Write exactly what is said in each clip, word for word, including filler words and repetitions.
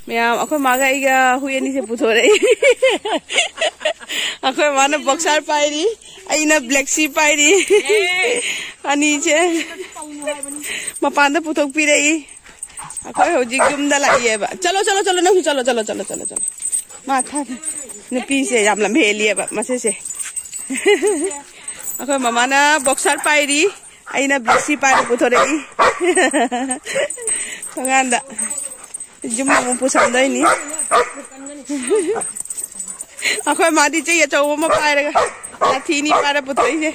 ꯃꯌꯥꯝ, ꯑꯩꯈꯣꯏ ꯃꯥꯒ ꯑꯩꯒ ꯍꯨꯏ ꯑꯅꯤꯁꯦ ꯄꯨꯊꯣꯔꯛꯏ꯫ ꯑꯩꯈꯣꯏ ꯃꯥꯅ ꯕꯣꯛꯁꯔ ꯄꯥꯏꯔꯤ, ꯑꯩꯅ ꯕ꯭ꯂꯦꯛ ꯁꯤ ꯄꯥꯏꯔꯤ꯫ ꯑꯅꯤꯁꯦ ꯃꯄꯥꯟꯗ ꯄꯨꯊꯣꯛꯄꯤꯔꯛꯏ꯫ ꯑꯩꯈꯣꯏ ꯍꯧꯖꯤꯛ ꯌꯨꯝꯗ ꯂꯥꯛꯏꯌꯦꯕ꯫ ꯆꯠꯂꯣ, ꯆꯠꯂꯣ, ꯆꯠꯂꯣ, ꯅꯪꯁꯨ ꯆꯠꯂꯣ, ꯆꯠꯂꯣ, ꯆꯠꯂꯣ, ꯆꯠꯂꯣ, ꯆꯠꯂꯣ꯫ ꯃꯥ ꯊꯥ-, ꯅꯨꯄꯤꯁꯦ ꯌꯥꯝ ꯂꯝ ꯍꯦꯜꯂꯤꯑꯕ ꯃꯁꯤꯁꯦ꯫ ꯑꯩꯈꯣꯏ ꯃꯃꯥꯅ ꯕꯣꯛꯁꯔ ꯄꯥꯏꯔꯤ, ꯑꯩꯅ ꯕ꯭ꯂꯦꯛ ꯁꯤ ꯄꯥꯏꯔ ꯄꯨꯊꯣꯔꯛꯏ꯫ ꯊꯣꯡꯒꯥꯟꯗ ꯌꯨꯝ ꯑꯃꯨꯛ ꯄꯨꯁꯟꯗꯣꯏꯅꯤ꯫ ꯑꯩꯈꯣꯏ ꯃꯥꯗꯤ ꯆꯩ ꯑꯆꯧꯕ ꯑꯃ ꯄꯥꯏꯔꯒ, ꯂꯥꯊꯤꯅꯤ ꯄꯥꯏꯔ ꯄꯨꯊꯣꯛꯏꯁꯦ꯫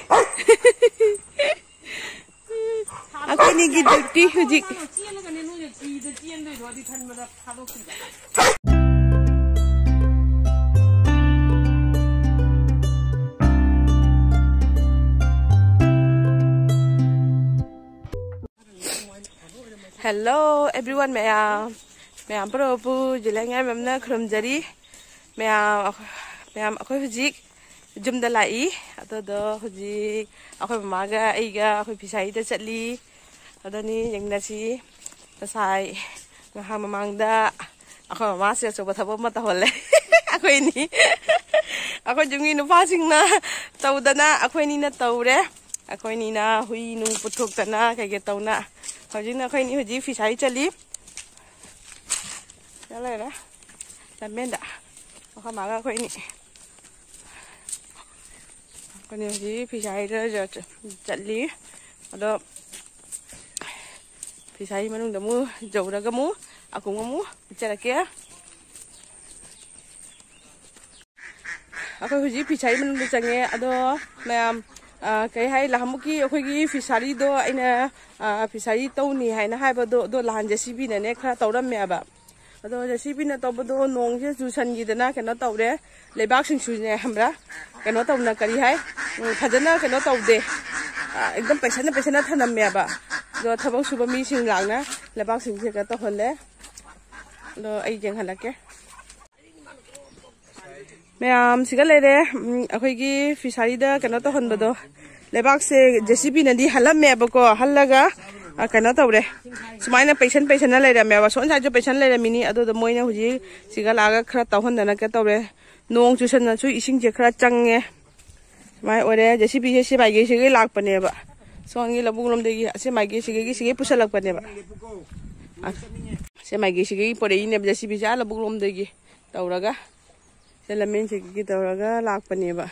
ꯑꯩꯈꯣꯏꯅꯤꯒꯤ ꯗ꯭ꯌꯨꯇꯤ ꯍꯧꯖꯤꯛ꯫ Hello everyone, ꯃꯌꯥꯝ꯫ ꯃꯌꯥꯝ ꯄꯨꯔꯥ ꯄꯨ ꯖꯤꯂꯦꯡꯉꯥꯏ ꯃꯦꯝꯅ ꯈꯨꯔꯨꯝꯖꯔꯤ꯫ ꯃꯌꯥꯝ, ꯃꯌꯥꯝ ꯑꯩꯈꯣꯏ ꯍꯧꯖꯤꯛ ꯌꯨꯝꯗ ꯂꯥꯛꯏ꯫ ꯑꯗꯨꯗꯣ ꯍꯧꯖꯤꯛ ꯑꯩꯈꯣꯏ ꯃꯃꯥꯒ ꯑꯩꯒ ꯑꯩꯈꯣꯏ ꯐꯤꯁꯥꯔꯤꯗ ꯆꯠꯂꯤ꯫ ꯑꯗꯨꯅꯤ ꯌꯦꯡꯅꯁꯤ꯫ ꯉꯁꯥꯏ ꯉꯥꯏꯍꯥꯛ ꯃꯃꯥꯡꯗ ꯑꯩꯈꯣꯏ ꯃꯃꯥꯁꯦ ꯑꯆꯧꯕ ꯊꯕꯛ ꯑꯃ ꯇꯧꯍꯜꯂꯦ꯫ ꯑꯩꯈꯣꯏꯅꯤ, ꯑꯩꯈꯣꯏ ꯌꯨꯝꯒꯤ ꯅꯨꯄꯥꯁꯤꯡꯅ ꯇꯧꯗꯅ ꯑꯩꯈꯣꯏꯅꯤꯅ ꯇꯧꯔꯦ꯫ ꯑꯩꯈꯣꯏꯅꯤꯅ ꯍꯨꯏ ꯅꯨꯡ ꯄꯨꯊꯣꯛꯇꯅ ꯀꯩꯀꯩ ꯇꯧꯅ ꯍꯧꯖꯤꯛꯅ ꯑꯩꯈꯣꯏꯅꯤ ꯍꯧꯖꯤꯛ ꯐꯤꯁꯥꯔꯤ ꯆꯠꯂꯤ꯫ ꯁꯤꯗ ꯂꯩꯔꯦ꯫ ꯂꯝꯕꯦꯟꯗ ꯑꯩꯈꯣꯏ ꯃꯥꯒ ꯑꯩꯈꯣꯏꯅꯤ꯫ ꯑꯩꯈꯣꯏꯅꯤ ꯍꯧꯖꯤꯛ ꯐꯤꯁꯥꯔꯤꯗ ꯆꯠꯂꯤ꯫ ꯑꯗꯣ ꯐꯤꯁꯥꯔꯤ ꯃꯅꯨꯡꯗ ꯑꯃꯨꯛ ꯌꯧꯔꯒ ꯑꯃꯨꯛ ꯑꯀꯨꯝ ꯑꯃꯨꯛ ꯎꯠꯆꯔꯛꯀꯦ꯫ ꯑꯩꯈꯣꯏ ꯍꯧꯖꯤꯛ ꯐꯤꯁꯥꯔꯤ ꯃꯅꯨꯡꯗ ꯆꯪꯉꯦ꯫ ꯑꯗꯣ ꯃꯌꯥꯝ, ꯑ, ꯀꯩ ꯍꯥꯏ, ꯅꯍꯥꯟꯃꯨꯛꯀꯤ ꯑꯩꯈꯣꯏꯒꯤ ꯐꯤꯁꯥꯔꯤꯗꯣ ꯑꯩꯅ, ꯑ, ꯐꯤꯁꯥꯔꯤ ꯇꯧꯅꯤ ꯍꯥꯏꯅ ꯍꯥꯏꯕꯗꯣ, ꯑꯗꯣ ꯅꯍꯥꯟ ꯖꯦ ꯁꯤ ꯕꯤꯅꯅꯦ ꯈꯔ ꯇꯧꯔꯝꯃꯦꯕ꯫ ꯑꯗꯣ ꯖꯦ ꯁꯤ ꯕꯤꯅ ꯇꯧꯕꯗꯣ ꯅꯣꯡꯁꯦ ꯆꯨꯁꯟꯈꯤꯗꯅ ꯀꯩꯅꯣ ꯇꯧꯔꯦ꯫ ꯂꯩꯕꯥꯛꯁꯤꯡꯁꯨꯅꯦ ꯈꯪꯕ꯭ꯔꯥ, ꯀꯩꯅꯣ ꯇꯧꯅ, ꯀꯔꯤ ꯍꯥꯏ, ꯎꯝ, ꯐꯖꯅ ꯀꯩꯅꯣ ꯇꯧꯗꯦ꯫ ꯑ, ꯑꯦꯛꯗꯝ ꯄꯩꯁꯟꯅ ꯄꯩꯁꯟꯅ ꯊꯅꯝꯃꯦꯕ꯫ ꯑꯗꯣ ꯊꯕꯛ ꯁꯨꯕ ꯃꯤꯁꯤꯡ ꯂꯥꯛꯅ ꯂꯩꯕꯥꯛꯁꯤꯡꯁꯦ ꯀꯩꯅꯣ ꯇꯧꯍꯜꯂꯦ꯫ ꯑꯗꯣ ꯑꯩ ꯌꯦꯡꯍꯜꯂꯛꯀꯦ꯫ ꯃꯌꯥꯝ ꯁꯤꯒ ꯂꯩꯔꯦ꯫ ꯎꯝ, ꯑꯩꯈꯣꯏꯒꯤ ꯐꯤꯁꯥꯔꯤꯗ ꯀꯩꯅꯣ ꯇꯧꯍꯟꯕꯗꯣ, ꯂꯩꯕꯥꯛꯁꯦ ꯖꯦ ꯁꯤ ꯕꯤꯅꯗꯤ ꯍꯜꯂꯝꯃꯦꯕꯀꯣ, ꯍꯜꯂꯒ ꯑ, ꯀꯩꯅꯣ ꯇꯧꯔꯦ, ꯁꯨꯃꯥꯏꯅ ꯄꯩꯁꯟ ꯄꯩꯁꯟꯅ ꯂꯩꯔꯝꯃꯦꯕ, ꯁꯣꯝ ꯁꯥꯏꯗꯁꯨ ꯄꯩꯁꯟ ꯂꯩꯔꯝꯃꯤꯅꯤ꯫ ꯑꯗꯨꯗ ꯃꯣꯏꯅ ꯍꯧꯖꯤꯛ ꯁꯤꯒ ꯂꯥꯛꯑꯒ ꯈꯔ ꯇꯧꯍꯟꯗꯅ ꯀꯩꯅꯣ ꯇꯧꯔꯦ꯫ ꯅꯣꯡ ꯆꯨꯁꯟꯅꯁꯨ ꯏꯁꯤꯡꯁꯦ ꯈꯔ ꯆꯪꯉꯦ꯫ ꯁꯨꯃꯥꯏꯅ ꯑꯣꯏꯔꯦ꯫ ꯖꯦ ꯁꯤ ꯕꯤꯁꯦ ꯁꯤ ꯃꯥꯏꯀꯩꯁꯤꯗꯒꯤ ꯂꯥꯛꯄꯅꯦꯕ, ꯁꯣꯝꯒꯤ ꯂꯧꯕꯨꯛ ꯂꯣꯝꯗꯒꯤ, ꯑꯁꯤ ꯃꯥꯏꯀꯩꯁꯤꯗꯒꯤ, ꯁꯤꯗꯒꯤ ꯄꯨꯁꯜꯂꯛꯄꯅꯦꯕ꯫ ꯑ, ꯁꯤ ꯃꯥꯏꯀꯩꯁꯤꯗꯒꯤ ꯄꯣꯔꯛꯏꯅꯦꯕ ꯖꯦ ꯁꯤ ꯕꯤꯁꯦ, ꯑꯥ ꯂꯧꯕꯨꯛ ꯂꯣꯝꯗꯒꯤ ꯇꯧꯔꯒ, ꯁꯤ ꯂꯝꯕꯦꯟꯁꯤꯗꯒꯤ ꯇꯧꯔꯒ ꯂꯥꯛꯄꯅꯦꯕ꯫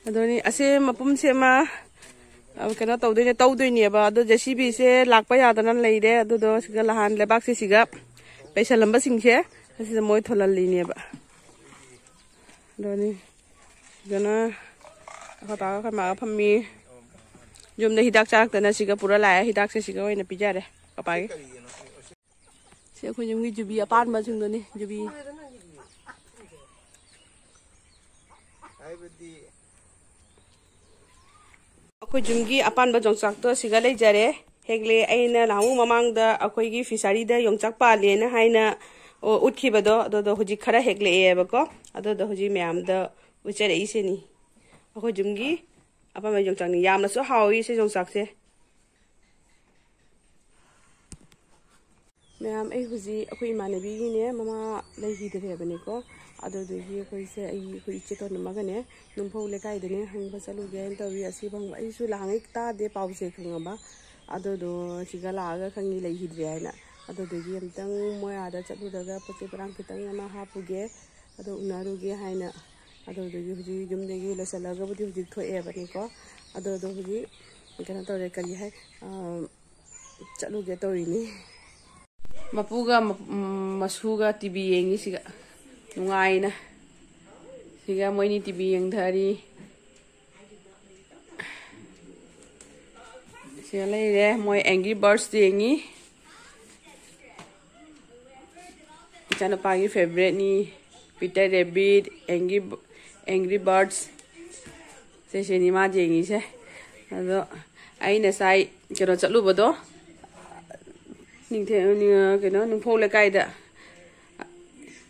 ꯑꯗꯨꯅꯤ, ꯑꯁꯦ ꯃꯄꯨꯝ ꯁꯦꯝꯃ, ꯑ, ꯀꯩꯅꯣ ꯇꯧꯗꯣꯏꯅꯦ, ꯇꯧꯗꯣꯏꯅꯦꯕ꯫ ꯑꯗꯣ ꯖꯦ ꯁꯤ ꯕꯤꯁꯦ ꯂꯥꯛꯄ ꯌꯥꯗꯅ ꯂꯩꯔꯦ꯫ ꯑꯗꯨꯗꯣ ꯁꯤꯒ ꯅꯍꯥꯟ ꯂꯩꯕꯥꯛꯁꯦ ꯁꯤꯒ ꯄꯩꯁꯜꯂꯝꯕꯁꯤꯡꯁꯦ ꯑꯁꯤꯗ ꯃꯣꯏ ꯊꯣꯜꯍꯜꯂꯤꯅꯦꯕ꯫ ꯑꯗꯨꯅꯤ, ꯁꯤꯗꯅ ꯑꯩꯈꯣꯏ ꯄꯥꯒ ꯑꯩꯈꯣꯏ ꯃꯥꯒ ꯐꯝꯃꯤ꯫ ꯌꯨꯝꯗ ꯍꯤꯗꯥꯛ ꯆꯥꯔꯛꯇꯅ ꯁꯤꯒ ꯄꯨꯔ ꯂꯥꯛꯑꯦ꯫ ꯍꯤꯗꯥꯛꯁꯦ ꯁꯤꯒ ꯑꯣꯏꯅ ꯄꯤꯖꯔꯦ ꯄꯄꯥꯒꯤ꯫ ꯁꯤ ꯑꯩꯈꯣꯏ ꯌꯨꯝꯒꯤ ꯌꯨꯕꯤ ꯑꯄꯥꯟꯕꯁꯤꯡꯗꯨꯅꯤ, ꯌꯨꯕꯤ꯫ ꯍꯥꯏꯕꯗꯤ ꯑꯩꯈꯣꯏ ꯌꯨꯝꯒꯤ ꯑꯄꯥꯟꯕ ꯌꯣꯡꯆꯥꯛꯇꯣ ꯁꯤꯒ ꯂꯩꯖꯔꯦ꯫ ꯍꯦꯛꯂꯦ꯫ ꯑꯩꯅ ꯅꯍꯥꯟꯃꯨꯛ ꯃꯃꯥꯡꯗ ꯑꯩꯈꯣꯏꯒꯤ ꯐꯤꯁꯥꯔꯤꯗ ꯌꯣꯡꯆꯥꯛ ꯄꯥꯜꯂꯦꯅ ꯍꯥꯏꯅ, ꯑꯣ, ꯎꯠꯈꯤꯕꯗꯣ, ꯑꯗꯨꯗꯣ ꯍꯧꯖꯤꯛ ꯈꯔ ꯍꯦꯛꯂꯛꯑꯦꯕꯀꯣ꯫ ꯑꯗꯨꯗꯣ ꯍꯧꯖꯤꯛ ꯃꯌꯥꯝꯗ ꯎꯠꯆꯔꯛꯏꯁꯤꯅꯤ꯫ ꯑꯩꯈꯣꯏ ꯌꯨꯝꯒꯤ ꯑꯄꯥꯟꯕ ꯌꯣꯡꯆꯥꯛꯅꯤ꯫ ꯌꯥꯝꯅꯁꯨ ꯍꯥꯎꯏ ꯁꯤ ꯌꯣꯡꯆꯥꯛꯁꯦ꯫ ꯃꯌꯥꯝ, ꯑꯩ ꯍꯧꯖꯤꯛ ꯑꯩꯈꯣꯏ ꯏꯃꯥꯟꯅꯕꯤꯒꯤꯅꯦ, ꯃꯃꯥ ꯂꯩꯈꯤꯗ꯭ꯔꯦꯕꯅꯤꯀꯣ꯫ ꯑꯗꯨꯗꯨꯒꯤ ꯑꯩꯈꯣꯏꯁꯦ, ꯑꯩ ꯑꯩꯈꯣꯏ ꯏꯆꯦ ꯇꯣꯟ ꯑꯃꯒꯅꯦ, ꯅꯨꯡꯐꯧ ꯂꯩꯀꯥꯏꯗꯅꯦ ꯍꯪꯕ ꯆꯠꯂꯨꯒꯦ ꯍꯥꯏꯅ ꯇꯧꯔꯤ꯫ ꯑꯁꯤ ꯐꯪꯕ ꯑꯩꯁꯨ ꯅꯍꯥꯟꯉꯩ ꯇꯥꯗꯦ ꯄꯥꯎꯁꯦ, ꯈꯪꯉꯕ꯫ ꯑꯗꯨꯗꯣ ꯁꯤꯒ ꯂꯥꯛꯑꯒ ꯈꯪꯉꯤ ꯂꯩꯈꯤꯗ꯭ꯔꯦ ꯍꯥꯏꯅ꯫ ꯑꯗꯨꯗꯨꯒꯤ ꯑꯝꯇꯪ ꯃꯣꯏ ꯑꯥꯗ ꯆꯠꯂꯨꯔꯒ ꯄꯣꯠ ꯆꯩ ꯃꯔꯥꯡ ꯈꯤꯇꯪ ꯑꯃ ꯍꯥꯞꯄꯨꯒꯦ, ꯑꯗꯣ ꯎꯅꯔꯨꯒꯦ ꯍꯥꯏꯅ꯫ ꯑꯗꯨꯗꯨꯒꯤ ꯍꯧꯖꯤꯛ ꯌꯨꯝꯗꯒꯤ ꯂꯣꯏꯁꯤꯜꯂꯒꯕꯨꯗꯤ ꯍꯧꯖꯤꯛ ꯊꯣꯛꯑꯦꯕꯅꯤꯀꯣ꯫ ꯑꯗꯣ, ꯑꯗꯣ ꯍꯧꯖꯤꯛ ꯀꯩꯅꯣ ꯇꯧꯔꯦ, ꯀꯔꯤ ꯍꯥꯏ, ꯑ, ꯆꯠꯂꯨꯒꯦ ꯇꯧꯔꯤꯅꯤ꯫ ꯃꯄꯨꯒ ꯃ-, ꯎꯝ, ꯃꯁꯨꯒ ꯇꯤ ꯚꯤ ꯌꯦꯡꯉꯤ ꯁꯤꯒ ꯅꯨꯡꯉꯥꯏꯅ꯫ ꯁꯤꯒ ꯃꯣꯏꯅꯤ ꯇꯤ ꯚꯤ ꯌꯦꯡꯊꯔꯤ꯫ ꯁꯤꯒ ꯂꯩꯔꯦ, ꯃꯣꯏ ꯑꯦꯡꯒ꯭ꯔꯤ ꯕꯔꯗꯁ ꯌꯦꯡꯉꯤ꯫ ꯏꯆꯥꯅꯨꯄꯥꯒꯤ ꯐꯦꯕꯔꯦꯠꯅꯤ, ꯄꯤꯇꯔ ꯔꯦꯕꯤꯠ, ꯑꯦꯡꯒ꯭ꯔꯤ, ꯑꯦꯡꯒ꯭ꯔꯤ ꯕꯔꯗꯁ꯫ ꯁꯤꯁꯤꯅꯤ ꯃꯥ ꯌꯦꯡꯉꯤꯁꯦ꯫ ꯑꯗꯣ ꯑꯩꯅ ꯉꯁꯥꯏ ꯀꯩꯅꯣ ꯆꯠꯂꯨꯕꯗꯣ, ꯅꯤꯡꯊꯦꯝ, ꯀꯩꯅꯣ, ꯅꯨꯡꯐꯧ ꯂꯩꯀꯥꯏꯗ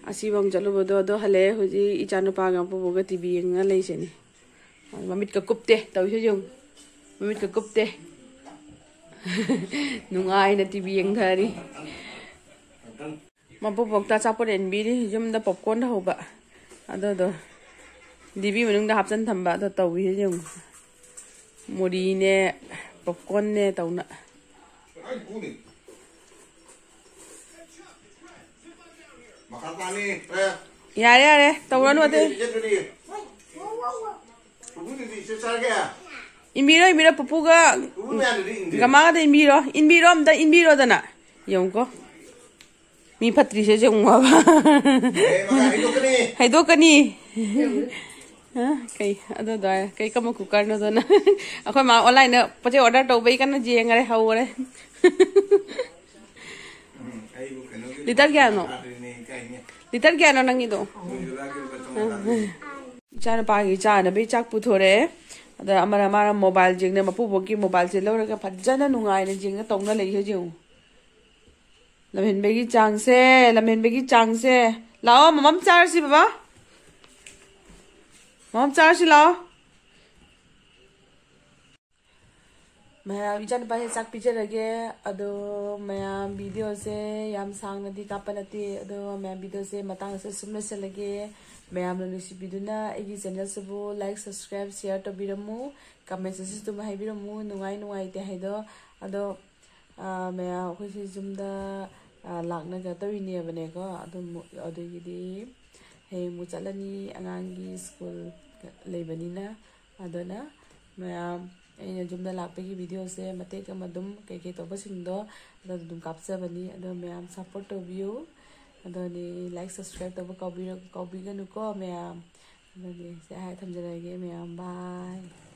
ꯑꯁꯤꯐꯝ ꯆꯠꯂꯨꯕꯗꯣ, ꯑꯗꯣ ꯍꯜꯂꯛꯑꯦ꯫ ꯍꯧꯖꯤꯛ ꯏꯆꯥꯅꯨꯄꯥꯒ ꯄꯨꯄꯨꯒ ꯇꯤ ꯚꯤ ꯌꯦꯡꯉ ꯂꯩꯁꯤꯅꯤ꯫ ꯃꯃꯤꯠꯀ ꯀꯨꯞꯇꯦ ꯇꯧꯔꯤꯁꯦ ꯌꯦꯡꯉꯨ꯫ ꯃꯃꯤꯠꯀ ꯀꯨꯞꯇꯦ꯫ ꯅꯨꯡꯉꯥꯏꯅ ꯇꯤꯚꯤ ꯌꯦꯡꯊꯔꯤ꯫ ꯃꯄꯨꯕꯣꯛꯇ ꯑꯆꯥꯄꯣꯠ ꯏꯟꯕꯤꯔꯤ꯫ ꯌꯨꯝꯗ ꯄꯣꯞꯀꯣꯔꯟ ꯍꯧꯕ ꯑꯗꯨꯗꯣ ꯗꯤꯕꯤ ꯃꯅꯨꯡꯗ ꯍꯥꯞꯆꯟ ꯊꯝꯕ ꯑꯗꯣ ꯇꯧꯏꯁꯦ ꯌꯦꯡꯉꯨ꯫ ꯃꯨꯔꯤꯅꯦ, ꯄꯣꯞꯀꯣꯔꯟꯅꯦ ꯇꯧꯅ꯫ ꯌꯥꯔꯦ, ꯌꯥꯔꯦ, ꯇꯧꯔꯅꯨ ꯑꯇꯩ꯫ ꯏꯟꯕꯤꯔꯣ, ꯏꯟꯕꯤꯔꯣ, ꯄꯨꯄꯨꯒ ꯒꯃꯥꯒꯗ ꯏꯟꯕꯤꯔꯣ꯫ ꯏꯟꯕꯤꯔꯣ, ꯑꯝꯇ ꯏꯟꯕꯤꯔꯣꯗꯅ꯫ ꯌꯦꯡꯉꯨꯀꯣ꯫ ꯃꯤ ꯐꯠꯇ꯭ꯔꯤꯁꯦ ꯌꯦꯡꯉꯨ ꯍꯥꯏꯕ꯫ ꯍꯩꯗꯣꯛꯀꯅꯤ꯫ ꯑ, ꯀꯩ, ꯑꯗꯨꯗꯣ ꯍꯥꯏ, ꯀꯩ ꯀꯝꯕ ꯀꯨꯀꯔꯅꯣꯗꯅ꯫ ꯑꯩꯈꯣꯏ ꯃꯥ online ꯄꯣꯠ ꯆꯩ order ꯇꯧꯕꯩ ꯀꯟꯅ ꯌꯦꯡꯉꯔꯦ, ꯍꯧꯔꯦ꯫ ꯂꯤꯇꯔ ꯀꯌꯥꯅꯣ? ꯂꯤꯇꯔ ꯀꯌꯥꯅꯣ ꯅꯪꯒꯤꯗꯣ? ꯏꯆꯥꯅꯨꯄꯥꯒꯤ ꯆꯥꯅꯕꯒꯤ ꯆꯥꯛ ꯄꯨꯊꯣꯔꯛꯑꯦ꯫ ꯑꯗ ꯑꯃꯅ, ꯃꯥꯅ mobile ꯌꯦꯡꯅ, ꯃꯄꯨꯕꯣꯛꯀꯤ mobileꯁꯦ ꯂꯧꯔꯒ ꯐꯖꯅ ꯅꯨꯡꯉꯥꯏꯅ ꯌꯦꯡꯅ ꯇꯧꯅ ꯂꯩ ꯍꯧꯖꯤꯛ ꯌꯦꯡꯉꯨ꯫ ꯂꯝꯍꯦꯟꯕꯒꯤ ꯆꯥꯡꯁꯦ, ꯂꯝꯍꯦꯟꯕꯒꯤ ꯆꯥꯡꯁꯦ꯫ ꯂꯥꯛꯑꯣ, ꯃꯃꯝ ꯆꯥꯔꯁꯤ ꯕꯕꯥ꯫ ꯃꯃꯝ ꯆꯥꯔꯁꯤ ꯂꯥꯛꯑꯣ꯫ ꯃꯌꯥꯝ, ꯏꯆꯥꯅꯨꯄꯥꯁꯦ ꯆꯥꯛ ꯄꯤꯖꯔꯒꯦ꯫ ꯑꯗꯣ ꯃꯌꯥꯝ, videoꯁꯦ ꯌꯥꯝ ꯁꯥꯡꯅꯗꯤ ꯀꯥꯞꯄ ꯅꯠꯇꯦ, ꯑꯗꯣ ꯃꯌꯥꯝ, videoꯁꯦ ꯃꯇꯥꯡꯁꯦ ꯁꯨꯝ ꯂꯣꯏꯁꯤꯜꯂꯒꯦ꯫ ꯃꯌꯥꯝꯅ ꯅꯨꯡꯁꯤꯕꯤꯗꯨꯅ ꯑꯩꯒꯤ channelꯁꯤꯕꯨ like, subscribe, share ꯇꯧꯕꯤꯔꯝꯃꯨ, commentsꯇꯁꯨ ꯑꯗꯨꯝ ꯍꯥꯏꯕꯤꯔꯝꯃꯨ, ꯅꯨꯡꯉꯥꯏ ꯅꯨꯡꯉꯥꯏꯇꯦ ꯍꯥꯏꯗꯣ꯫ ꯑꯗꯣ ꯑꯥ, ꯃꯌꯥꯝ ꯑꯩꯈꯣꯏꯁꯦ ꯌꯨꯝꯗ, ꯑꯥ, ꯂꯥꯛꯅꯒꯗꯧꯔꯤꯅꯦꯕꯅꯦꯀꯣ꯫ ꯑꯗꯨꯝ, ꯑꯗꯨꯒꯤꯗꯤ ꯍꯌꯦꯡ ꯑꯃꯨꯛ ꯆꯠꯂꯅꯤ, ꯑꯉꯥꯡꯒꯤ school ꯂꯩꯕꯅꯤꯅ꯫ ꯑꯗꯨꯅ ꯃꯌꯥꯝ, ꯑꯩꯅ ꯌꯨꯝꯗ ꯂꯥꯛꯄꯒꯤ videoꯁꯦ ꯃꯇꯦꯛ ꯑꯃ ꯑꯗꯨꯝ ꯀꯩꯀꯩ ꯇꯧꯕꯁꯤꯡꯗꯣ ꯑꯗꯨ ꯑꯗꯨꯝ ꯀꯥꯞꯆꯕꯅꯤ꯫ ꯑꯗꯣ ꯃꯌꯥꯝ support ꯇꯧꯕꯤꯌꯨ꯫ ꯑꯗꯨꯅꯤ, like, subscribe ꯇꯧꯕ ꯀꯥꯎꯕꯤꯔ-, ꯀꯥꯎꯕꯤꯒꯅꯨꯀꯣ ꯃꯌꯥꯝ꯫ ꯑꯗꯨꯗꯤ ꯁꯦ, ꯍꯥꯏ ꯊꯝꯖꯔꯒꯦ ꯃꯌꯥꯝ, bye꯫